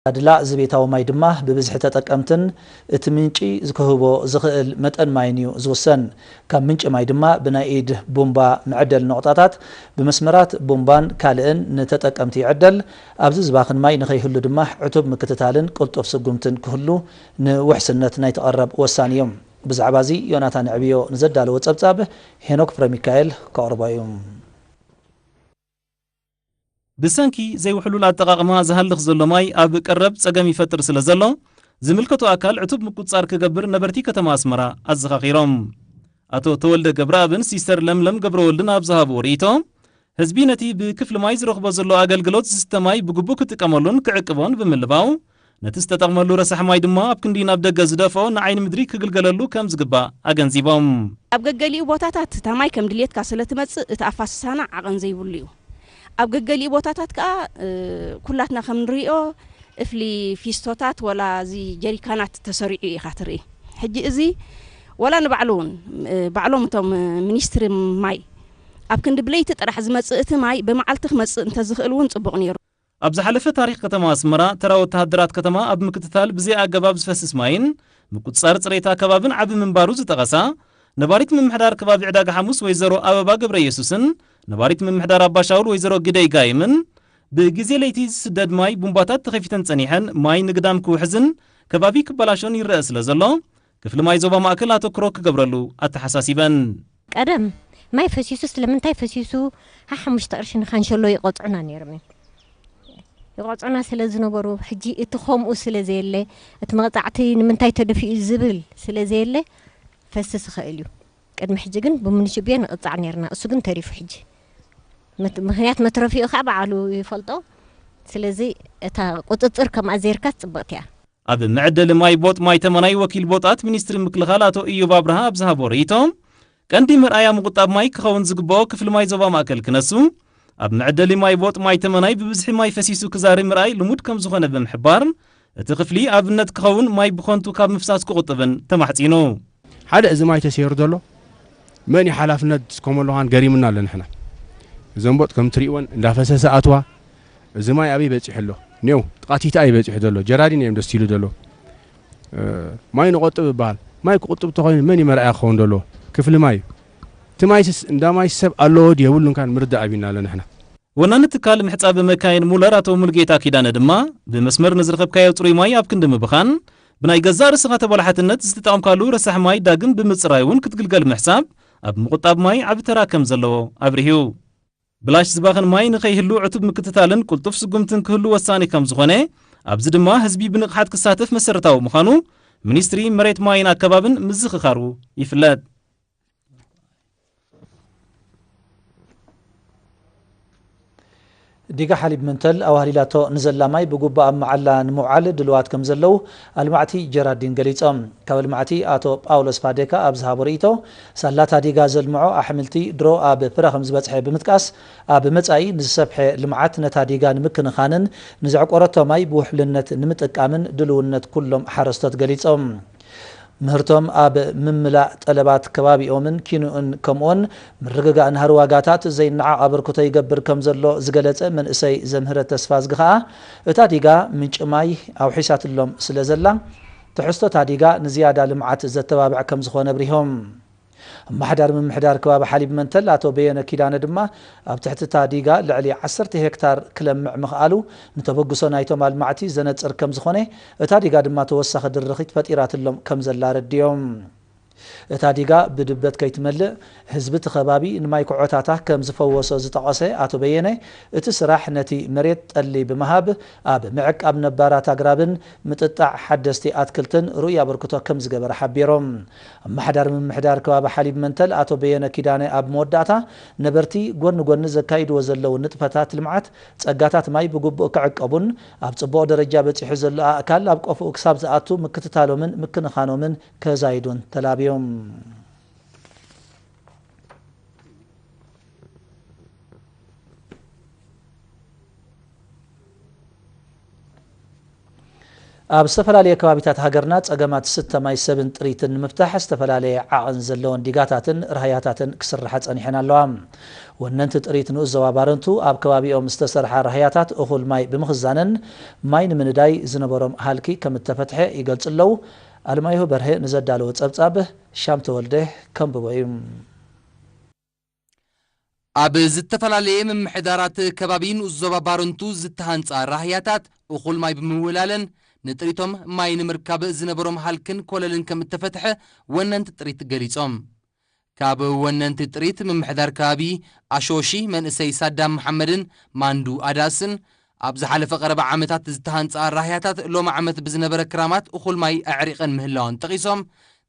ኣድላ ዝቤታዊ ማይ ድማ ብብዝሒ ተጠቀምትን እቲ ምንጪ ዝክህቦ ዝኽእል መጠን ማይን እዩ ዝውሰን። ካብ ምንጪ ማይ ድማ ብናይ ኢድ ቡምባ መዐደሊ ነቑጣታት፣ ብመስመራት ቡምባን ካልእን ንተጠቀምቲ ይዕደል። ኣብዚ ዝባኽን ማይ ንኸይህሉ ድማ ዕቱብ ምክትታልን ቅልጡፍ ስጉምትን ክህሉ ንውሕስነት ናይቲ ቀረብ ወሳኒ እዩ። ብዛዕባ እዚ ዮናታን ዕብዮ ንዘዳለዎ ጸብጻብ ሄኖክ ፍረሚካኤል ከቕርቦ እዩ። ብሰንኪ ዘይውሕሉል ኣጠቓቕማ ዝሃልኽ ዘሎ ማይ ኣብ ቀረብ ጸገም ይፈጥር ስለ ዘሎ፣ ዝምልከቶ ኣካል ዕቱብ ምቁጽጻር ክገብር ነበርቲ ከተማ ኣስመራ ኣዘኻኺሮም። ኣቶ ተወልደ ገብረኣብን ሲስተር ለምለም ገብረወልድን ኣብ ዝሃብዎ ርእይቶ፣ ህዝቢ ነቲ ብክፍሊ ማይ ዝረኽቦ ዘሎ ኣገልግሎት ዝስተ ማይ ብግቡእ ክጥቀመሉን ክዕቅቦን ብምልባው፣ ነቲ ዝተጠቕመሉ ረሳሕ ማይ ድማ ኣብ ክንዲ ናብ ደገ ዝደፍኦ ንዓይኒ ምድሪ ክግልገለሉ ከም ዝግባእ ኣገንዚቦም። ኣብ ገገሊኡ ቦታታት እታ ማይ ከም ድልየትካ ስለ ትመጽእ እቲ ኣፋስሳና ዓቐን ዘይብሉ እዩ። ኣብ ገገሊኡ ቦታታት ከኣ፣ እ፣ ኩላትና ከም ንርእዮ እፍሊ ፊስቶታት ወላ እዚ ጀሪካናት ተሰሪዑ ኢኻ ትርኢ። ሕጂ እዚ ወላ ንባዕሉ እውን፣ እ፣ ባዕሎም እቶም፣ እ፣ ሚኒስትሪ ማይ ኣብ ክንዲ ብለይቲ ጥራሕ ዝመጽእ እቲ ማይ ብመዓልቲ ክመጽእ እንተዝኽእል እውን ጽቡቕ ነይሩ። ኣብ ዝሓለፈ ታሪኽ ከተማ ኣስመራ፣ ተራ ወተሃደራት ከተማ ኣብ ምክትታል ብዘይ ኣገባብ ዝፈስስ ማይን ምቁጽጻር ጽሬት ኣከባብን ዓቢ ምንባሩ ዝጠቐሳ ነባሪት ምምሕዳር ከባቢ ዕዳጋ ሓሙስ ወይዘሮ ኣበባ ገብረ ኢየሱስን ነባሪት ምምሕዳር ኣባሻውል ወይዘሮ ግደይ ጋይምን፣ ብግዜ ለይቲ ዝስደድ ማይ ቡምባታት ተኸፊተን ጸኒሐን ማይ ንግዳም ክውሕዝን ከባቢ ክበላሾን ይረአ ስለ ዘሎ፣ ክፍሊ ማይ ዞባ ማእከል ኣተኩሮ ክገብረሉ ኣተሓሳሲበን። ቀደም ማይ ፈሲሱ ስለምንታይ ፈሲሱ ሓሙሽተ ቅርሺ ንካንሸሎ ይቆጽዑና ነይሮም እዮም። ይቆጽዑና ስለ ዝነበሩ፣ ሕጂ እቲ ከምኡ ስለ ዘየለ፣ እቲ መቕጻዕቲ ንምንታይ ተደፊኡ ዝብል ስለ ዘየለ ፈስስ ይኽእል እዩ። ቅድሚ ሕጂ ግን ብምንሽብዮ ንቕጻዕ ነይርና፣ እሱ ግን ተሪፉ ሕጂ። ምት-፣ ምኽንያት መትረፊኡ ከዓ በዓሉ ይፈልጦ። ስለዚ እታ ቁጽጽር ከምኣ ዜርካ ጽብቕቲ እያ። ኣብ መዐደሊ ማይ ቦጥ ማይ ተመናይ ወኪል ቦጣት ሚኒስትሪ ምክልኻል ኣቶ እዮብ ኣብርሃ ኣብ ዝሃቦ ርእይቶ፣ ቀንዲ መርኣያ ምቁጣብ ማይ ክኸውን ዝግብኦ ክፍሊ ማይ ዞባ ማእከል ክነሱ፣ ኣብ መዐደሊ ማይ ቦጥ ማይ ተመናይ ብብዝሒ ማይ ፈሲሱ ክዛሪ ምርኣይ ልሙድ ከም ዝኾነ ብምሕባር፣ እቲ ክፍሊ ኣብነት ክኸውን ማይ ብኸንቱ ካብ ምፍሳስ ክቑጥብን ተማሕጺኑ። ሓደ እዚ ማይ ተሰይሩ ዘሎ መን እዩ ሓላፍነት ዝስከመሉ ካን ገሪሙና ኣሎ። ንሕና እዘን ቦጥ ከም ትርእይወን እንዳፈሰሰ ኣትዋ፣ እዚ ማይ ኣበይ በጺሑ ኣሎ? ኔው ጥቓቲት ኣይ በጺሑ ዘሎ? ጀራዲን እዮም ደስ ኢሉ ዘሎ። እ፣ ማይ ንቆጥብ ይበሃል። ማይ ክቁጥብ ተኾይኑ መን እዩ መርኣያ ክኸውን ዘለዎ? ክፍሊ ማይ እዩ። እቲ ማይስስ እንዳ ማይ ሰብ ኣለዎ ድዩ የብሉን ካን ምርዳእ ኣቢና ኣሎ ንሕና። ወናኒ ትካል ምሕጻብ መካይን ሙለር ኣቶ ሙሉጌታ ኪዳነ ድማ፣ ብመስመር ንዝረኸብካዮ ጽሩይ ማይ ኣብ ክንዲ ምብኻን፣ ብናይ ገዛእ ርእስኻ ተበላሓትነት ዝተጠቐምካሉ ረሳሕ ማይ ዳግም ብምጽራይ እውን ክትግልገል ምሕሳብ ኣብ ምቑጣብ ማይ ዓቢ ተራ ከም ዘለዎ ኣብሪሁ። ብላሽ ዝባኽን ማይ ንኸይህሉ ዕቱብ ምክትታልን ቅልጡፍ ስጉምትን ክህሉ ወሳኒ ከም ዝኾነ፣ ኣብዚ ድማ ህዝቢ ብንቕሓት ክሳተፍ መሰረታዊ ምዃኑ ሚኒስትሪ መሬት ማይን ኣከባብን ምዝኽኻሩ ይፍለጥ። ዲጋ ሓሊብ መንተል ኣዋህሊላቶ ንዘላ ማይ ብግቡእ ኣብ መዓላ ንምውዓል ድልዋት ከም ዘለዉ ኣልማዕቲ ጀራዲን ገሊጾም። ካብ ኣልማዕቲ ኣቶ ጳውሎስ ፋዴካ ኣብ ዝሃቦ ርእይቶ፣ ሳላታ ዲጋ ዘልምዖ ኣሕምልቲ ድሮ ኣብ ፍረ ከም ዝበጽሐ ብምጥቃስ፣ ኣብ መጻኢ ንዝሰፍሐ ልምዓት ነታ ዲጋ ንምክንኻንን ንዘዕቆረቶ ማይ ብውሕልነት ንምጥቃምን ድልውነት ኩሎም ሓረስቶት ገሊጾም። ምህርቶም ኣብ ምምላእ ጠለባት ከባቢኦምን ኪንኡን ከምኡውን ምርግጋእ ናህሪ ዋጋታት ዘይነዓቕ ኣበርክቶ ይገብር ከም ዘሎ ዝገለጸ መንእሰይ ዘምህረ ተስፋዝጊ ከኣ፣ እታ ዲጋ ምንጪ ማይ ኣውሒሳትሎም ስለ ዘላ፣ ትሕዝቶ እታ ዲጋ ንዝያዳ ልምዓት ዘተባብዕ ከም ዝኾነ ኣብሪሆም። ኣመሓዳሪ ምምሕዳር ከባቢ ሓሊብ መንተል ኣቶ በየነ ኪዳነ ድማ፣ ኣብ ትሕቲ እታ ዲጋ ልዕሊ ዓሰርተ ሄክታር ክለምዕ ምኽኣሉ ንተበግሶ ናይቶም ኣልማዕቲ ዘነጽር ከም ዝኾነ፣ እታ ዲጋ ድማ ተወሳኺ ድርኺት ፈጢራትሎም ከም ዘላ ኣረዲኦም። እታ ዲጋ ብድበት ከይትመልእ፣ ህዝቢ እቲ ከባቢ ንማይ ኩዖታታ ከም ዝፈወሶ ዝጠቐሰ ኣቶ በየነ፣ እቲ ስራሕ ነቲ መሬት ጠሊ ብምሃብ፣ ኣብ ምዕቃብ ነባራት ኣግራብን ምጥጣዕ ሓደስቲ ኣትክልትን ርኡይ ኣበርክቶ ከም ዝገበረ ሓቢሮም። ኣመሓዳሪ ምምሕዳር ከባቢ ሓሊብ መንተል ኣቶ በየነ ኪዳነ ኣብ መወዳእታ፣ ነበርቲ ጎኒ ጎኒ ዘካይድዎ ዘለዉ ንጥፈታት ልምዓት፣ ጸጋታት ማይ ብግቡእ ክዕቀቡን ኣብ ጽቡቕ ደረጃ በጺሑ ዘሎ ኣእካል ኣብ ቆፎኡ ክሳብ ዝኣቱ ምክትታሎምን ምክንኻኖምን ከዛይዱን ተላብዮም። ኣብ ዝተፈላለየ ከባቢታት ሃገርና ጸገማት ስተ ማይ ሰብን ጥሪትን ንምፍታሕ ዝተፈላለየ ዓቐን ዘለወን ዲጋታትን ራህያታትን ክስርሓ ጸኒሐን ኣለዋ። ወነንቲ ጥሪት ንኡስ ዞባ ባረንቱ ኣብ ከባቢኦም ዝተሰርሓ ራህያታት እኹል ማይ ብምኽዛነን ማይ ንምንዳይ ዝነበሮም ሃልኪ ከም እተፈትሐ ይገልጹ ኣለዉ። ኣለማየሁ በርሀ ንዘዳለዎ ጸብጻብ ሻም ተወልደ ከንብቦ እዩ። ኣብ ዝተፈላለየ ምምሕዳራት ከባቢ ንኡስ ዞባ ባረንቱ ዝተሃንጻ ራህያታት እኹል ማይ ብምውላለን ንጥሪቶም ማይ ንምርካብ ዝነበሮም ሃልክን ኮለልን ከም እተፈትሐ ወነንቲ ጥሪት ገሊጾም። ካብ ወነንቲ ጥሪት ምምሕዳር ከባቢ ኣሾሺ መንእሰይ ሳዳም መሓመድን ማንዱ ኣዳስን ኣብ ዝሓለፈ ቀረባ ዓመታት ዝተሃንጻ ራህያታት ሎም ዓመት ብዝነበረ ክራማት እኹል ማይ ኣዕሪቐን ምህላወን ጠቒሶም፣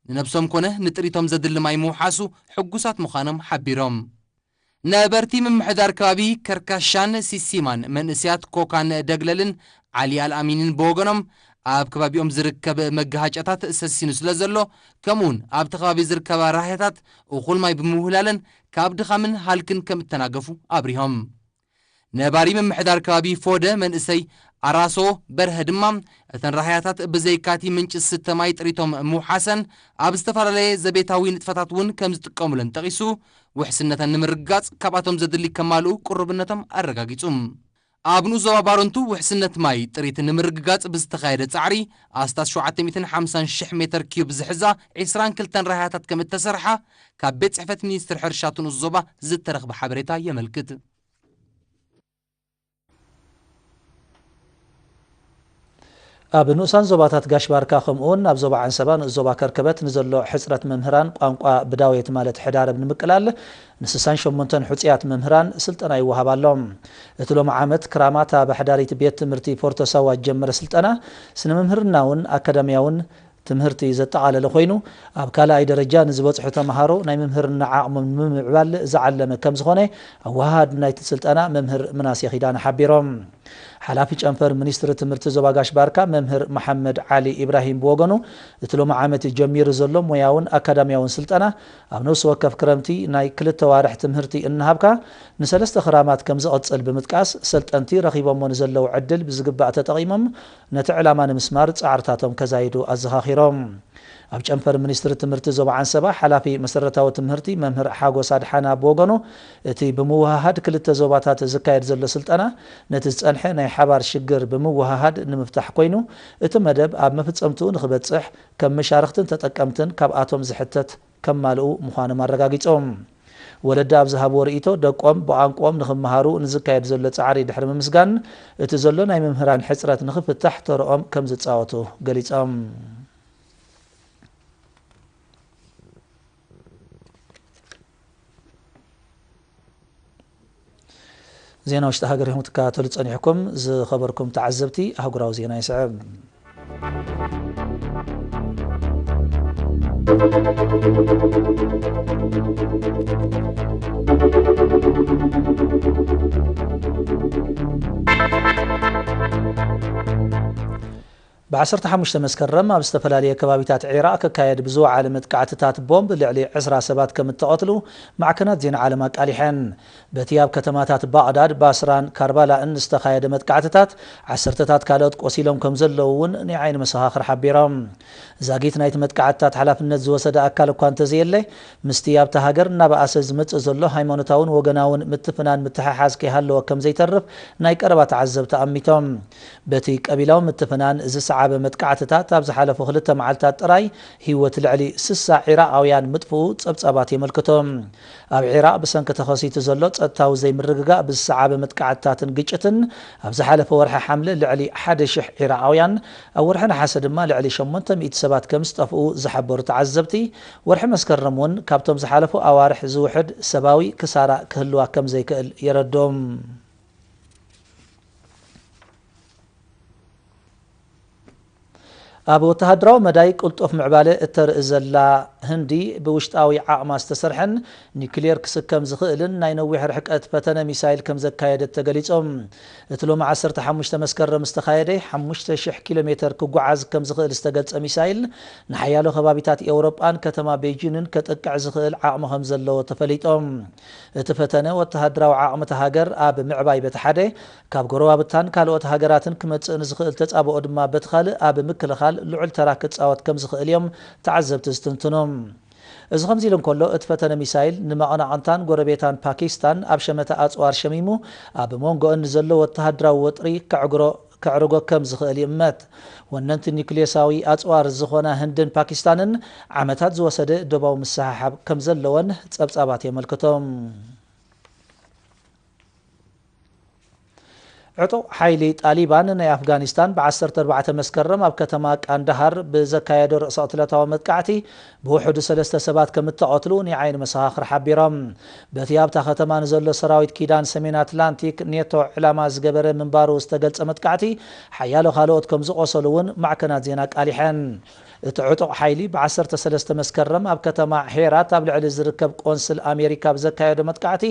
ንነብሶም ኮነ ንጥሪቶም ዘድሊ ማይ ምውሓሱ ሕጉሳት ምዃኖም ሓቢሮም። ነበርቲ ምምሕዳር ከባቢ ከርካሻን ሲሲማን መንእስያት ኮካን ደግለልን ዓሊ ኣልኣሚንን ብወገኖም ኣብ ከባቢኦም ዝርከብ መጋሃጫታት ሰሲኑ ስለ ዘሎ ከምኡውን ኣብቲ ከባቢ ዝርከባ ራህያታት እኹል ማይ ብምውህላለን ካብ ድኻምን ሃልክን ከም እተናገፉ ኣብሪሆም። ነባሪ ምምሕዳር ከባቢ ፎደ መንእሰይ ኣራሶ በርሀ ድማ እተን ራህያታት ብዘይካቲ ምንጪ ዝስተ ማይ ጥሪቶም ምውሓሰን ኣብ ዝተፈላለየ ዘቤታዊ ንጥፈታት እውን ከም ዝጥቀሙለን ጠቒሱ ውሕስነተን ንምርግጋጽ ካብኣቶም ዘድሊ ከማልኡ ቅሩብነቶም ኣረጋጊጹ። ኣብ ንኡስ ዞባ ባረንቱ ውሕስነት ማይ ጥሪት ንምርግጋጽ ብዝተኻየደ ጻዕሪ ኣስታት ሸውዓተ ሚእትን ሓምሳን ሽሕ ሜተር ኪዩብ ዝሕዛ ዒስራን ክልተን ራህያታት ከም እተሰርሓ ካብ ቤት ጽሕፈት ሚኒስትሪ ሕርሻ እቲ ንኡስ ዞባ ዝተረኽበ ሓበሬታ የመልክት። ኣብ ንኡሳን ዞባታት ጋሽ ባርካ ከምኡውን ኣብ ዞባ ዓንሰባ ንኡስ ዞባ ከርከበት ንዘሎ ሕጽረት መምህራን ቋንቋ ብዳውየት ማለት ሕዳርብ ንምቅላል ንስሳን ሸሞንተን ሕጹያት መምህራን ስልጠና ይወሃብ ኣሎ። እቲ ሎሚ ዓመት ክራማት ኣብ ኣሕዳሪት ቤት ትምህርቲ ፖርቶ ሳዋ ዝጀመረ ስልጠና ስነ መምህርናውን ኣካዳሚያውን ትምህርቲ ዘጠቓለለ ኮይኑ ኣብ ካልኣይ ደረጃ ንዝበጽሑ ተምሃሮ ናይ መምህርና ዓቕሞም ንምምዕባል ዝዓለመ ከም ዝኾነ ኣወሃሃዲ ናይቲ ስልጠና መምህር ምናሴ ኪዳነ ሓቢሮም። ሓላፊ ጨንፈር ሚኒስትሪ ትምህርቲ ዞባ ጋሽ ባርካ መምህር መሓመድ ዓሊ ኢብራሂም ብወገኑ እቲ ሎሚ ዓመት ጀሚሩ ዘሎ ሞያውን ኣካዳሚያውን ስልጠና ኣብ ነፍሲ ወከፍ ክረምቲ ናይ ክልተ ዋርሕ ትምህርቲ እናሃብካ ንሰለስተ ክራማት ከም ዝቕጽል ብምጥቃስ ሰልጠንቲ ረኺቦሞ ንዘለዉ ዕድል ብዝግባእ ተጠቒሞም ነቲ ዕላማ ንምስማር ጻዕርታቶም ከዛይዱ ኣዘኻኺሮም። ኣብ ጨንፈር ሚኒስትሪ ትምህርቲ ዞባ ዓንሰባ ሓላፊ መሰረታዊ ትምህርቲ መምህር ሓጎስ ኣድሓና ብወገኑ እቲ ብምውሃሃድ ክልተ ዞባታት ዝካየድ ዘሎ ስልጠና ነቲ ዝጸንሐ ናይ ሓባር ሽግር ብምውሃሃድ ንምፍታሕ ኮይኑ እቲ መደብ ኣብ መፍጸምትኡ ንኽበጽሕ ከም መሻርኽትን ተጠቀምትን ካብኣቶም ዝሕተት ከማልኡ ምዃኖም ኣረጋጊጾም። ወለዲ ኣብ ዝሃብዎ ርእይቶ ደቆም ብቋንቋኦም ንኽመሃሩ ንዝካየድ ዘሎ ጻዕሪ ድሕሪ ምምስጋን እቲ ዘሎ ናይ መምህራን ሕጽረት ንኽፍታሕ ተርኦም ከም ዝጻወቱ ገሊጾም። ዜና ውሽጢ ሃገር ኢኹም ትከታተሉ ጸኒሕኩም። ዝኸበርኩም ተዓዘብቲ ኣህጉራዊ ዜና ይስዕብ። ብ ዓሰርተ ሓሙሽተ መስከረም ኣብ ዝተፈላለየ ከባቢታት ዒራቕ ክካየድ ብዝወዓለ መጥቃዕትታት ቦምብ ልዕሊ ዕስራ ሰባት ከም እተቐትሉ ማዕከናት ዜና ዓለም ኣቃሊሐን። በቲ ኣብ ከተማታት ባቕዳድ፣ ባስራን ካርባላእን ዝተኻየደ መጥቃዕትታት ዓሰርተታት ካልኦት ቆሲሎም ከም ዘለዉ እውን ናይ ዓይኒ መሰኻኽር ሓቢሮም። ዛጊት ናይቲ መጥቃዕትታት ሓላፍነት ዝወሰደ ኣካል እኳ እንተዘየለ፣ ምስቲ ኣብታ ሃገር እናበኣሰ ዝመጽእ ዘሎ ሃይማኖታውን ወገናውን ምትፍናን ምትሕሓዝ ከይሃለወ ከም ዘይተርፍ ናይ ቀረባ ተዓዘብቲ ኣሚቶም። በቲ ቀቢላዊ ምትፍናን ዝሰዓበ መጥቃዕትታት ኣብ ዝሓለፉ ክልተ መዓልታት ጥራይ ህይወት ልዕሊ ስሳ ዒራቓውያን ምጥፍኡ ጸብጻባት የመልክቱ። ኣብ ዒራቕ ብሰንኪ ተኸሲቱ ዘሎ ጸጥታዊ ዘይምርግጋእ ብዝሰዓበ መጥቃዕትታትን ግጭትን ኣብ ዝሓለፈ ወርሒ ሓምለ ልዕሊ ሓደ ሽሕ ዒራቓውያን ኣብ ወርሒ ነሓሰ ድማ ልዕሊ ሸሞንተ ሚእቲ ሰባት ከም ዝጠፍኡ ዝሓበሩ ተዓዘብቲ፣ ወርሒ መስከረም እውን ካብቶም ዝሓለፉ ኣዋርሕ ዝውሕድ ሰብኣዊ ክሳራ ክህልዋ ከም ዘይክእል የረድኡ። ኣብ ወተሃደራዊ መዳይ ቅልጡፍ ምዕባለ እተርኢ ዘላ ህንዲ፣ ብውሽጣዊ ዓቕማ ዝተሰርሐን ኒውክሌር ክስከም ዝኽእልን ናይ ነዊሕ ርሕቀት ፈተነ ሚሳይል ከም ዘካየደት ተገሊጾም። እቲ ሎሚ ዓሰርተ ሓሙሽተ መስከረም ዝተኻየደ ሓሙሽተ ሽሕ ኪሎ ሜተር ክጓዓዝ ከም ዝኽእል ዝተገልጸ ሚሳይል፣ ንሓያሎ ከባቢታት ኤውሮጳን ከተማ ቤጂንን ከጥቅዕ ዝኽእል ዓቕሚ ከም ዘለዎ ተፈሊጦም። እቲ ፈተነ ወተሃደራዊ ዓቕሚ እታ ሃገር ኣብ ምዕባይ በቲ ሓደ፣ ካብ ጎረባብታን ካልኦት ሃገራትን ክመጽእ ንዝኽእል ተጻብኦ ድማ በቲ ካልእ ኣብ ምክልኻል ልዑል ተራ ክጻወት ከም ዝኽእል እዮም ተዓዘብቲ ዝትንትኑ። እዚ ከምዚ ኢሉ እንከሎ፣ እቲ ፈተነ ሚሳይል ንመቐናቕንታን ጎረቤታን ፓኪስታን ኣብ ሸመተ ኣጽዋር ሸሚሙ፣ ኣብ መንጎኦን ንዘሎ ወተሃደራዊ ወጥሪ ከዕግሮ፣ ከዕርጎ ከም ዝኽእል ይእመት። ወነንቲ ኒውክሌሳዊ ኣጽዋር ዝኾና ህንድን ፓኪስታንን ዓመታት ዝወሰደ ዶባዊ ምስሕሓብ ከም ዘለወን ጸብጻባት የመልክቶም። ዕጡቕ ሓይሊ ጣሊባን ናይ ኣፍጋኒስታን ብ ዓሰርተ ኣርባዕተ መስከረም ኣብ ከተማ ቃንዳሃር ብዘካየዶ ርእሰ ቅትለታዊ መጥቃዕቲ ብውሕዱ ሰለስተ ሰባት ከም እተቐትሉ ናይ ዓይኒ መሰኻኽር ሓቢሮም። በቲ ኣብታ ከተማ ንዘሎ ሰራዊት ኪዳን ሰሜን ኣትላንቲክ ኔቶ ዕላማ ዝገበረ ምንባሩ ዝተገልጸ መጥቃዕቲ፣ ሓያሎ ካልኦት ከም ዝቖሰሉ እውን ማዕከናት ዜና ኣቃሊሐን። እቲ ዕጡቕ ሓይሊ ብ ዓሰርተ ሰለስተ መስከረም ኣብ ከተማ ሄራት ኣብ ልዕሊ ዝርከብ ቆንስል ኣሜሪካ ብዘካየዶ መጥቃዕቲ፣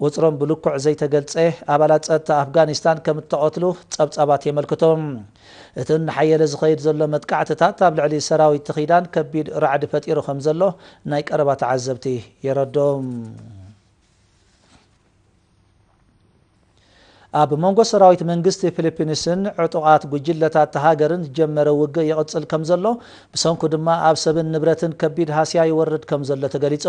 ቁጽሮም ብልኩዕ ዘይተገልጸ ኣባላት ጸጥታ ኣፍጋኒስታን ከም እተቐትሉ ጸብጻባት የመልክቱ። እቲ እናሓየለ ዝኸይድ ዘሎ መጥቃዕትታት ኣብ ልዕሊ ሰራዊት እቲ ኪዳን ከቢድ ራዕዲ ፈጢሩ ከም ዘሎ ናይ ቀረባ ተዓዘብቲ የረድኡ። ኣብ መንጎ ሰራዊት መንግስቲ ፊሊፒንስን ዕጡቓት ጉጅለታት እታ ሃገርን ዝጀመረ ውግእ ይቕጽል ከም ዘሎ፣ ብሰንኩ ድማ ኣብ ሰብን ንብረትን ከቢድ ሃስያ ይወርድ ከም ዘሎ ተገሊጹ።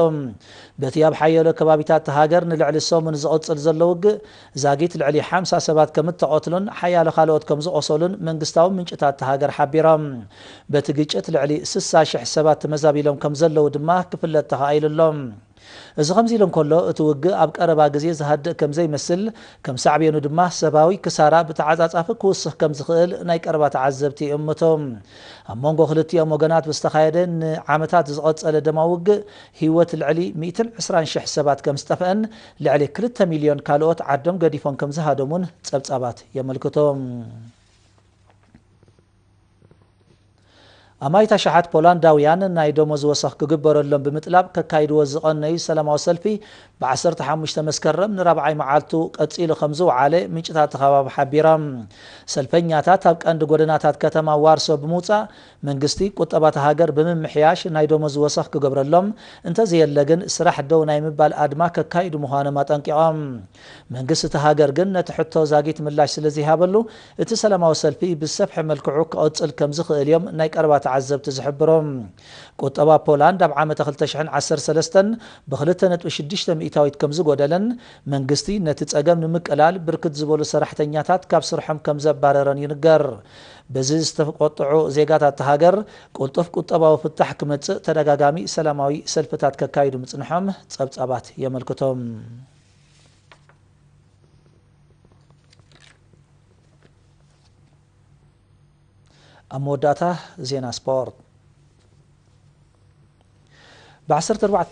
በቲ ኣብ ሓያሎ ከባቢታት እታ ሃገር ንልዕሊ ሰሙን ዝቕጽል ዘሎ ውግእ፣ ዛጊት ልዕሊ ሓምሳ ሰባት ከም እተቐትሉን ሓያሎ ካልኦት ከም ዝቖሰሉን መንግስታዊ ምንጭታት እታ ሃገር ሓቢሮም። በቲ ግጭት ልዕሊ ስሳ ሽሕ ሰባት ተመዛቢሎም ከም ዘለዉ ድማ ክፍለጥ ተኻኢሉ ኣሎ። እዚ ከምዚ ኢሉ እንከሎ፣ እቲ ውግእ ኣብ ቀረባ ግዜ ዝሃድእ ከም ዘይመስል፣ ከም ሳዕቤኑ ድማ ሰብኣዊ ክሳራ ብተዓጻጻፊ ክውስኽ ከም ዝኽእል ናይ ቀረባ ተዓዘብቲ ይእምቱ። ኣብ መንጎ ክልቲኦም ወገናት ብዝተኻየደ ንዓመታት ዝቐጸለ ደማዊ ውግእ፣ ህይወት ልዕሊ ሚእትን ዕስራን ሽሕ ሰባት ከም ዝጠፍአን፣ ልዕሊ ክልተ ሚልዮን ካልኦት ዓዶም ገዲፎም ከም ዝሃደሙን ጸብጻባት የመልክቱ። ኣማኢት ኣሽሓት ፖላንዳውያን ናይ ደሞዝ ወሰኽ ክግበረሎም ብምጥላብ ከካይድዎ ዝቐነዩ ሰላማዊ ሰልፊ ብ ዓሰርተ ሓሙሽተ መስከረም ንራብዓይ መዓልቱ ቀጺሉ ከም ዝወዓለ ምንጭታት እቲ ከባቢ ሓቢሮም። ሰልፈኛታት ኣብ ቀንዲ ጎደናታት ከተማ ዋርሶ ብምውጻእ፣ መንግስቲ ቁጠባ እታ ሃገር ብምምሕያሽ ናይ ደሞዝ ወሰኽ ክገብረሎም፣ እንተዘየለ ግን ስራሕ ደው ናይ ምባል ኣድማ ከካይዱ ምዃኖም ኣጠንቂቖም። መንግስቲ እታ ሃገር ግን ነቲ ሕቶ ዛጊት ምላሽ ስለ ዘይሃበሉ፣ እቲ ሰላማዊ ሰልፊ ብዝሰፍሐ መልክዑ ክቕጽል ከም ዝኽእል እዮም ናይ ቀረባ ተዓዘብቲ ዝሕብሩ። ቁጠባ ፖላንድ ኣብ ዓመተ ክልተ ሽሕን ዓሰርተ ሰለስተን ብክልተ ነጥቢ ሽዱሽተ ሚእታዊት ከም ዝጎደለን፣ መንግስቲ ነቲ ጸገም ንምቅላል ብርክት ዝበሉ ሰራሕተኛታት ካብ ስርሖም ከም ዘባረረን ይንገር። በዚ ዝተቆጥዑ ዜጋታት እታ ሃገር፣ ቅልጡፍ ቁጠባዊ ፍታሕ ክመጽእ ተደጋጋሚ ሰላማዊ ሰልፍታት ከካይዱ ምጽንሖም ጸብጻባት የመልክቶም። ኣብ መወዳእታ ዜና ስፖርት። ብ ዓሰርተ ኣርባዕተ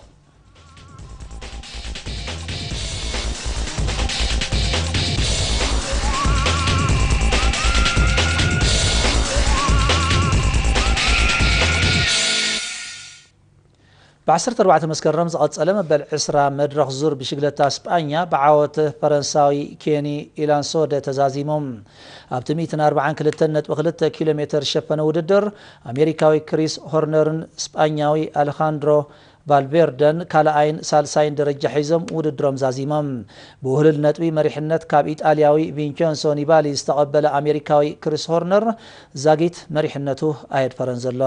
ብ ዓሰርተ ኣርባዕተ መስከረም ዝቐጸለ መበል ዕስራ መድረኽ ዙር ብሽግለታ ስጳኛ ብዓወት ፈረንሳዊ ኬኒ ኢላንሶደ ተዛዚሙ። ኣብቲ ሚእትን ኣርባዓን ክልተን ነጥቢ ክልተ ኪሎ ሜተር ዝሸፈነ ውድድር፣ ኣሜሪካዊ ክሪስ ሆርነርን ስጳኛዊ ኣሌኻንድሮ ቫልቬርደን ካልኣይን ሳልሳይን ደረጃ ሒዞም ውድድሮም ዛዚሞም። ብውህሉል ነጥቢ መሪሕነት ካብ ኢጣልያዊ ቪንቸንሶ ኒባሊ ዝተቐበለ ኣሜሪካዊ ክሪስ ሆርነር ዛጊት መሪሕነቱ ኣየድፈረን ዘሎ።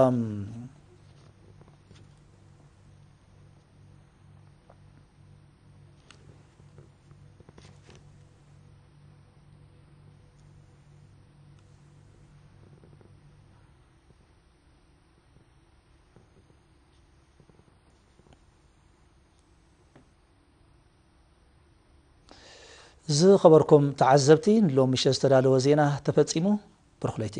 ዝኸበርኩም ተዓዘብቲ፣ ንሎሚ ምሸት ዝተዳለወ ዜና ተፈጺሙ። ብሩኽ ለይቲ።